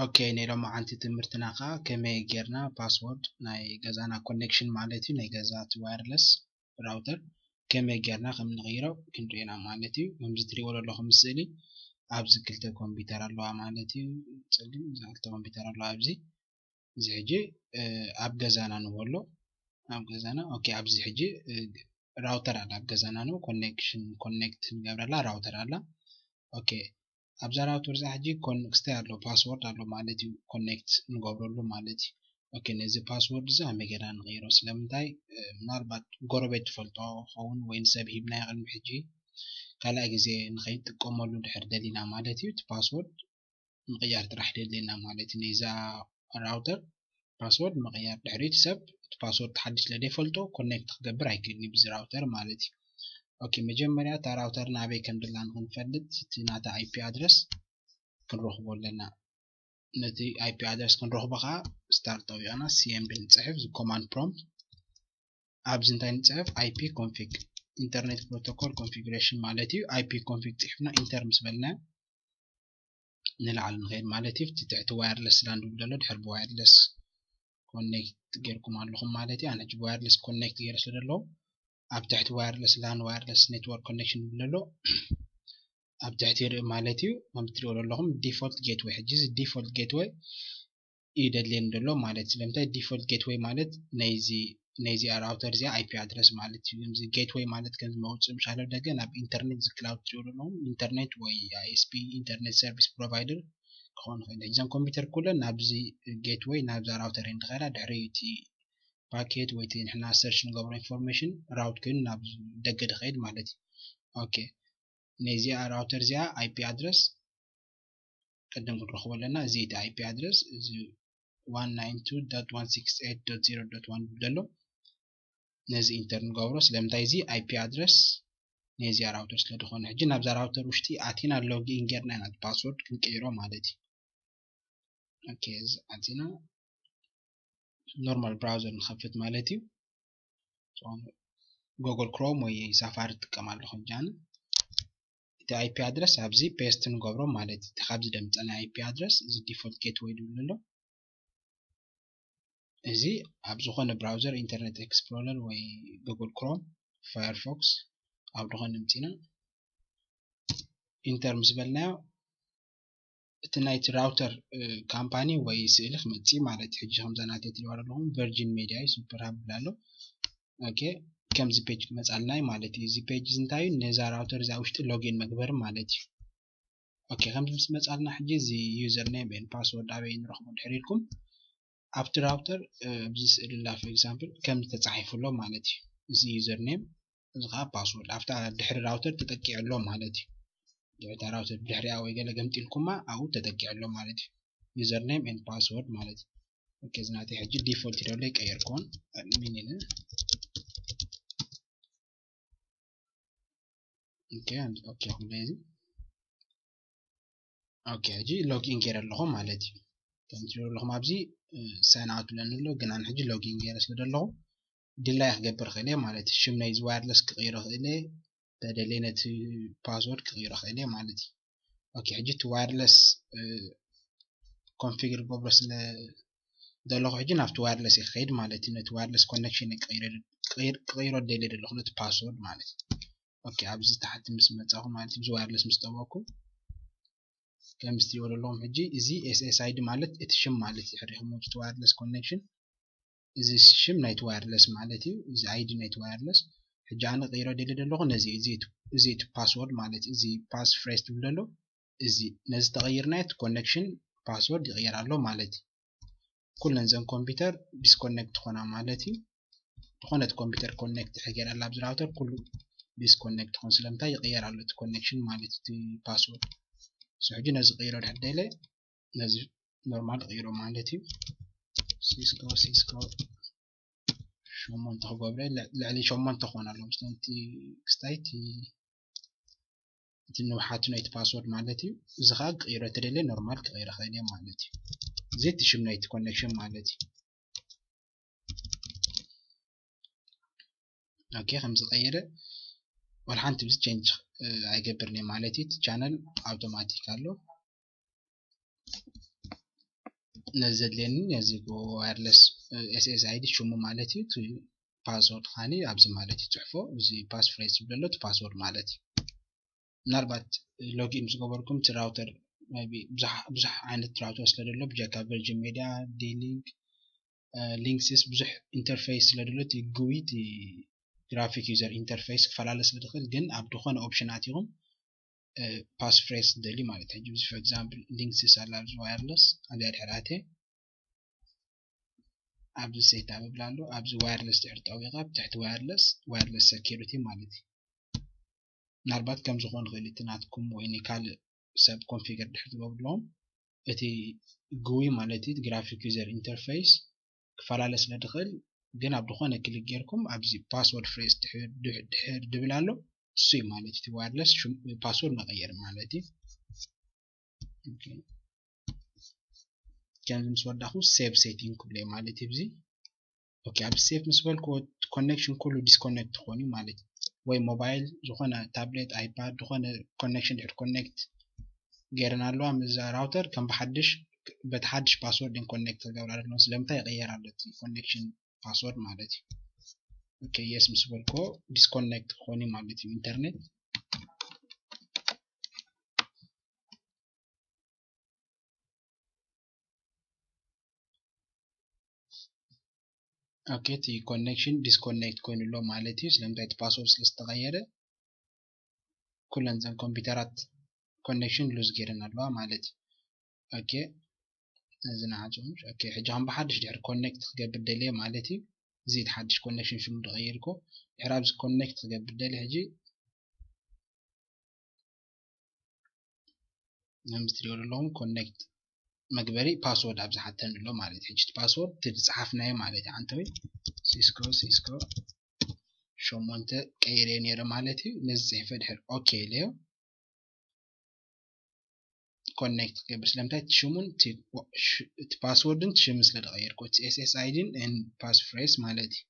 ኦኬ፣ ናይ ሎማዓንቲ ትምህርትና ከዓ ከመይ ጌርና ፓስወርድ ናይ ገዛና ኮኔክሽን ማለት እዩ፣ ናይ ገዛ እቲ ዋየርለስ ራውተር ከመይ ጌርና ከም ንቕይሮ ክንሪኤና ማለት እዩ። ከምዚ ትሪእዎ ዘለኹም ስእሊ ኣብዚ ክልተ ኮምፒውተር ኣለዋ ማለት እዩ። ጸሊም እዛ ክልተ ኮምፒውተር ኣለዋ ኣብዚ። እዚ ሕጂ ኣብ ገዛና ንበሎ፣ ኣብ ገዛና። ኦኬ፣ ኣብዚ ሕጂ ራውተር ኣላ ኣብ ገዛና ነው ኮኔክሽን ኮኔክት ንገብረላ ራውተር ኣላ። ኦኬ፣ ኣብዛ ራውተር እዛ ሕጂ ኮኔክስተ ኣሎ፣ ፓስወርድ ኣሎ ማለት እዩ፣ ኮኔክት ንገብረሉ ማለት እዩ። ኦኬ፣ ነዚ ፓስወርድ እዚ ከመይ ጌርና ንቕይሮ? ስለምንታይ ምናልባት ጎረቤት ትፈልጦ ኸውን ወይ ንሰብ ሂብናዮ ቅድሚ ሕጂ ካልኣይ ግዜ ንኸይጥቀመሉ ድሕር ደሊና ማለት እዩ። እቲ ፓስወርድ ምቕያር ጥራሕ ደሊና ማለት እዩ። ነዛ ራውተር ፓስወርድ ምቕያር፣ ድሕሪት ሰብ እቲ ፓስወርድ ተሓዲሽ ስለ ዘይፈልጦ ኮኔክት ክገብር ኣይክእልን እዩ ብዚ ራውተር ማለት እዩ። ኦኬ፣ መጀመርያ እታ ራውተር ናበይ ከም ደላ ንክንፈልጥ እቲ ናታ IP ኣድረስ ክንረኽቦ ኣለና። ነቲ IP ኣድረስ ክንረኽቦ ከዓ ስታር ጠዊቕና cmd ንፅሕፍ፣ እዚ ኮማንድ ፕሮምፕት ኣብዚ እንታይ ንፅሕፍ? IP config internet protocol configuration ማለት እዩ። IP config ፅሒፍና ኢንተር ምስ በልና ንላዕሊ ንኸይድ ማለት እዩ። እቲ ትሕቲ ዋየርለስ ላን ዝብል ዘሎ ድሕር ብዋየርለስ ኮኔክት ጌርኩም ኣለኹም ማለት እዩ። ኣነ ሕጂ ብዋየርለስ ኮኔክት ገይረ ስለ ዘለኹ ኣብ ትሕቲ ዋየርለስ ላን ዋየርለስ ኔትወርክ ኮኔክሽን ዝብል ዘሎ ኣብ ትሕቲ ይርኢ ማለት እዩ። ከም ትሪእዎ ዘለኹም ዲፎልት ጌትወይ፣ ሕጂ እዚ ዲፎልት ጌትወይ እዩ ደድልየኒ ዘሎ ማለት እዩ። ስለምንታይ ዲፎልት ጌትወይ ማለት ናይዚ ናይዚኣ ራውተር እዚኣ IP ኣድረስ ማለት እዩ። እዚ ጌትወይ ማለት ከም መውፅኢ ምሻለ ደገ ናብ ኢንተርኔት፣ እዚ ክላውድ ትሪእዎ ዘለኹም ኢንተርኔት ወይ ISP ኢንተርኔት ሰርቪስ ፕሮቫይደር ክኸውን ይኽእል። እዘን ኮምፒውተር ኩለን ናብዚ ጌትወይ ናብዛ ራውተር እየን ዝኸዳ። ድሕሪ እቲ ፓኬት ወይ እቲ ንሕና ሰርች ንገብሮ ኢንፎርሜሽን ራውት ኮይኑ ናብ ደገ ድኸይድ ማለት እዩ። ኦኬ፣ ናይዚኣ ራውተር እዚኣ IP ኣድረስ ቅድም ክንረኽቦ ኣለና። እዚ እቲ IP ኣድረስ እዚ one nine two dot one six eight dot zero dot one ዝብል ዘሎ ነዚ ኢንተር ንገብሮ። ስለምንታይ እዚ IP ኣድረስ ናይዚኣ ራውተር ስለ ዝኾነ፣ ሕጂ ናብዛ ራውተር ውሽጢ ኣቲና ሎጊን ጌርና ኢና ፓስወርድ ክንቀይሮ ማለት እዩ። ኦኬ፣ እዚ ኣቲና ኖርማል ብራውዘር ንኸፍት ማለት እዩ። ጉግል ክሮም ወይ ሳፋሪ ትጥቀም ኣለኹ። ጃን እቲ IP ኣድረስ ኣብዚ ፔስት ንገብሮ ማለት እዩ። እቲ ካብዚ ደምፀና IP ኣድረስ እዚ ዲፎልት ጌትወይ ዝብል ኣሎ። እዚ ኣብ ዝኾነ ብራውዘር ኢንተርኔት ኤክስፕሎረር ወይ ጉግል ክሮም፣ ፋየርፎክስ ኣብ ዝኾነ ምፂና ኢንተር ምስ በልናዮ እቲ ናይቲ ራውተር ካምፓኒ ወይ ስእሊ ክመፅእ ማለት እዩ። ሕጂ ከምዛ ናተይ ትሪእዋ ዘለኹም ቨርጂን ሜድያ እዩ፣ ሱፐር ሃብ ይብል ኣሎ። ኦኬ፣ ከምዚ ፔጅ ክመፃልና እዩ ማለት እዩ። እዚ ፔጅ እዚ እንታይ እዩ? ነዛ ራውተር እዚኣ ውሽጢ ሎጊን መግበሪ ማለት እዩ። ኦኬ፣ ከምዚ ምስ መፃልና ሕጂ እዚ ዩዘር ኔም ኤን ፓስወርድ ኣበይ ንረኽቦ ድሕር ኢልኩም ኣብቲ ራውተር ኣብዚ ስእሊ ላ ፎር ኤግዛምፕል ከምዚ ተፃሒፉ ኣሎ ማለት እዩ። እዚ ዩዘር ኔም እዚ ከዓ ፓስወርድ ኣብታ ድሕሪ ራውተር ተጠቂዑ ኣሎ ማለት እዩ። ድሕሪ ራውተር ድሕሪኣ ወይ ገለ ገምጢልኩማ ኣብኡ ተጠቂዑ ኣሎ ማለት እዩ። ዩዘር ኔም ኤን ፓስወርድ ማለት እዩ። ኦኬ፣ እዚ ናተይ ሕጂ ዲፎልት ይደሎ ይቀየር ክኾን ኣድሚን ኢለ ኦኬ ኦኬ ኩለ እዚ ኦኬ፣ ሕጂ ሎጊን ገይረ ኣለኹ ማለት እዩ። ከም ትሪእዎ ኣለኹም ኣብዚ ሳይን ኣውት ብለኒ ኣሎ፣ ግን ኣነ ሕጂ ሎጊን ገይረ ስለ ዘለኹ ድላይ ክገብር ክእል እየ ማለት እዩ። ሽም ናይዚ ዋየርለስ ክቕይሮ ክእል እየ፣ ተደልየ ነቲ ፓስወርድ ክቕይሮ ክእል እየ ማለት እዩ። ኦኬ፣ ሕጂ እቲ ዋየርለስ ኮንፊግር ገብሮ ስለ ዘለኹ ሕጂ ናብቲ ዋየርለስ እየ ክኸይድ ማለት እዩ። ነቲ ዋየርለስ ኮኔክሽን ክቕይሮ ደልየ ዘለኹ ነቲ ፓስወርድ ማለት እዩ። ኦኬ፣ ኣብዚ ታሕቲ ምስ መጻኹ ማለት እዩ፣ እዚ ዋየርለስ ምስ ጠወቅኩ ከም እትሪእዎ ዘለኹም ሕጂ እዚ SSID ማለት እቲ ሽም ማለት እዩ። ሕሪኹም እቲ ዋየርለስ ኮኔክሽን እዚ ሽም ናይቲ ዋየርለስ ማለት እዩ። እዚ ID ናይቲ ዋየርለስ ሕጂ ኣነ ቀይሮ ደልየ ዘለኹ ነዚ እዚ እቲ ፓስወርድ ማለት እዩ። እዚ ፓስ ፍሬዝ ትብል ዘሎ እዚ ነዚ ተቐይርናዮ እቲ ኮኔክሽን ፓስወርድ ይቕየር ኣሎ ማለት እዩ። ኩለን ዘን ኮምፒውተር ዲስኮኔክት ትኾና ማለት እዩ። ዝኾነት ኮምፒውተር ኮኔክት ተገይራ ኣላ ኣብዚ ራውተር ኩሉ ዲስኮኔክት ትኾን ስለምንታይ ይቕየር ኣሎ እቲ ኮኔክሽን ማለት እቲ ፓስወርድ። So ሕጂ ነዚ ቀይሮ ድሕር ደለ ነዚ ኖርማል ቀይሮ ማለት እዩ። ሲስኮ ሲስኮ ሸሞንተ ክገብረ ልዕሊ ሸሞንተ ክኾን ኣለዎ። ምስቲ ክስታይ እቲ ንውሓቱ ናይቲ ፓስወርድ ማለት እዩ። እዚ ከዓ ክቕይሮ ተደልየ ኖርማል ክቕይሮ ክእል እየ ማለት እዩ። እዚ እቲ ሽም ናይቲ ኮኔክሽን ማለት እዩ። ኦኬ፣ ከምዚ ቀይረ ወላ ሓንቲ ብዚ ቼንጅ ኣይገብርን እየ ማለት እዩ። እቲ ቻነል ኣውቶማቲክ ኣሎ። ነዚ ዘድልየኒ ነዚ ዋየርለስ ኤስኤስኣይዲ ሽሙ ማለት እዩ። እቲ ፓስወርድ ኻኒ ኣብዚ ማለት እዩ ጽሕፎ። እዚ ፓስፍሬዝ ዝብለሎ እቲ ፓስወርድ ማለት እዩ። ምናልባት ሎጊን ምስ ገበርኩም እቲ ራውተር ብዙሕ ዓይነት ራውተር ስለ ደሎ ብጀካ ቨርጅን ሜድያ ዲሊንክ ሊንክስስ ብዙሕ ኢንተርፌስ ስለ ደሎ እቲ ግዊ እቲ ግራፊክ ዩዘር ኢንተርፌስ ክፈላለ ስለ ዝኽእል ግን ኣብ ዝኾነ ኦፕሽን ኣቲኹም ፓስፍሬዝ ትደልዩ ማለት እዩ። ሕጂ for example ሊንክስስ ኣላ ኣብዚ ዋየርለስ ኣብዚኣ ድሕር ኣትየ ኣብዚ ሴት ኣፕ ይብል ኣሎ። ኣብዚ ዋየርለስ ድሕር ጠዊቐ ኣብ ትሕቲ ዋየርለስ ዋየርለስ ሰኪሪቲ ማለት እዩ። ምናልባት ከም ዝኾን ይኽእል እቲ ናትኩም ወይ ናይ ካልእ ሰብ ኮንፊገር ድሕር ትገብርሎም እቲ ግዊ ማለት እዩ ግራፊክ ዩዘር ኢንተርፌስ ክፈላለ ስለ ዝኽእል ግን ኣብ ዝኾነ ክሊክ ጌርኩም ኣብዚ ፓስወርድ ፍሬዝ ድሕር ድብል ኣሎ እሱ እዩ ማለት እቲ ዋየርለስ ፓስወርድ መቐየር ማለት እዩ። ከምዚ ምስ ወዳኹ ሴቭ ሴቲንግ ክብሎ ማለት እዩ። ኣብዚ ኦኬ ኣብ ሴቭ ምስ በልኩ ኮኔክሽን ኩሉ ዲስኮኔክት ትኾን እዩ ማለት እዩ። ወይ ሞባይል ዝኾነ ታብሌት ኣይፓድ ዝኾነ ኮኔክሽን ድሕር ኮኔክት ገይረን ኣለዋ ምስ ራውተር ከም ብሓድሽ በቲ ሓድሽ ፓስወርድ ን ኮኔክት ክገብራ ኣለዎ። ስለምንታይ ይቕየር ኣሎ እቲ ኮኔክሽን ፓስወርድ ማለት እዩ። ኦኬ የስ ምስ በልኮ ዲስኮኔክት ክኾን እዩ ማለት እዩ ኢንተርኔት። ኦኬ እቲ ኮኔክሽን ዲስኮኔክት ኮይኑ ኣሎ ማለት እዩ። ስለምንታይ እቲ ፓስወርድ ስለ ዝተቐየረ ኩለን ዘን ኮምፒውተራት ኮኔክሽን ሉዝ ገይረን ኣለዋ ማለት እዩ። ኦኬ እዚ ንዓጽሙ። ኦኬ ሕጂ ከም ብሓድሽ ድሕር ኮኔክት ክገብር ደልየ ማለት እዩ። እዚ እቲ ሓድሽ ኮኔክሽን ሽሙ ዝቐየርኩ ድሕር ኣብዚ ኮኔክት ክገብር ደልየ ሕጂ ከምዚ ትሪኦ ዘለኹም ኮኔክት መግበሪ ፓስወርድ ኣብዚ ሓተኒ ኣሎ ማለት እዩ። ሕጂ እቲ ፓስወርድ እቲ ዝፀሓፍናዮ ማለት እዩ። ዓንተዊ ሲስኮ ሲስኮ ሸሞንተ ቀይረ ነይረ ማለት እዩ። ነዚ ፅሒፈ ድሕር ኦኬ ኢለዮ ኮኔክት ክገብር ስለምንታይ እቲ ሽሙን እቲ ፓስወርድን እቲ ሽምን ስለ ዝቐየርኩ እቲ ኤስኤስኣይዲን ን ፓስፍሬዝ ማለት እዩ።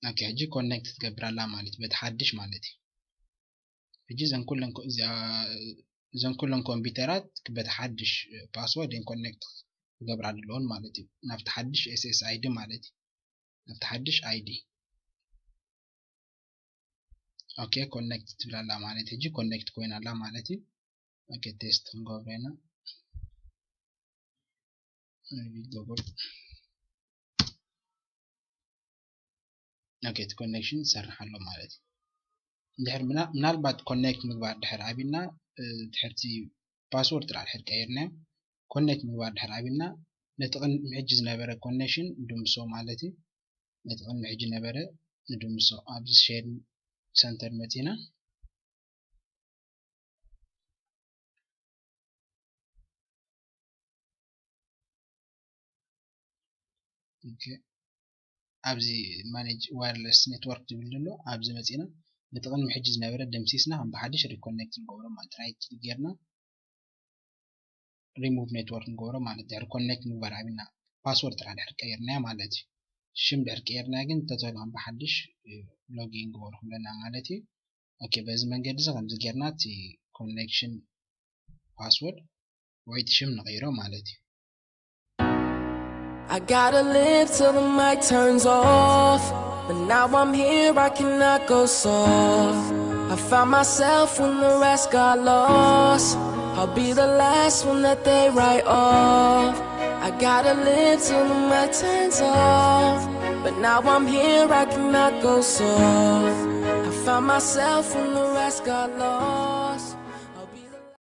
ኦኬ ሕጂ ኮኔክት ትገብር ኣላ ማለት በቲ ሓድሽ ማለት እዩ። ሕጂ እዘን ኩለን ኮ- እዚኣ- እዘን ኩለን ኮምፒውተራት በቲ ሓድሽ ፓስወርድ ን ኮኔክት ክገብራ ኣለዎን ማለት እዩ። ናብቲ ሓድሽ ኤስኤስኣይዲ ማለት እዩ። ናብቲ ሓድሽ ኣይዲ ኦኬ ኮኔክት ትብል ኣላ ማለት ሕጂ ኮኔክት ኮይና ኣላ ማለት እዩ። ኦኬ ቴስት ክንገብሮ ኢና። ሪቪል ገበሩ። ኦኬ እቲ ኮኔክሽን ይሰርሕ ኣሎ ማለት እዩ። እንድሕር ምና- ምናልባት ኮኔክት ምግባር ድሕር ኣቢልና እ፣ ድሕርቲ ፓስወርድ ጥራሕ ድሕር ቀይርና ኮኔክት ምግባር ድሕር ኣቢልና ነቲ ቅድሚ ሕጂ ዝነበረ ኮኔክሽን ድምሶ ማለት እዩ። ነቲ ቅድሚ ሕጂ ነበረ ንድምሶ ኣብዚ ሼር ሰንተር መፂና ኦኬ ኣብዚ ማኔጅ ዋየርለስ ኔትወርክ ዝብል ዘሎ ኣብዚ መፂና ነቲ ቅድሚ ሕጂ ዝነበረ ደምሲስና ከም ብሓድሽ ሪኮኔክት ንገብሮ ማለት ራይት ክሊክ ጌርና ሪሙቭ ኔትወርክ ንገብሮ ማለት ድሕሪ ኮኔክት ምግባር ኣብና ፓስወርድ ጥራሕ ድሕሪ ቀይርናያ ማለት እዩ። ሽም ድሕሪ ቀይርናያ ግን ተተሎ ከም ብሓድሽ ሎጊን ግበሩ ክብለና ማለት እዩ። ኦኬ በዚ መንገዲ እዚ ከምዚ ጌርና እቲ ኮኔክሽን ፓስወርድ ወይ እቲ ሽም ንቐይሮ ማለት እዩ። I gotta live till the mic turns off. But now I'm here, I cannot go soft. I found myself when the rest got lost. I'll be the last one that they write off. I gotta live till the mic turns off. But now I'm here, I cannot go soft. I found myself when the rest got lost.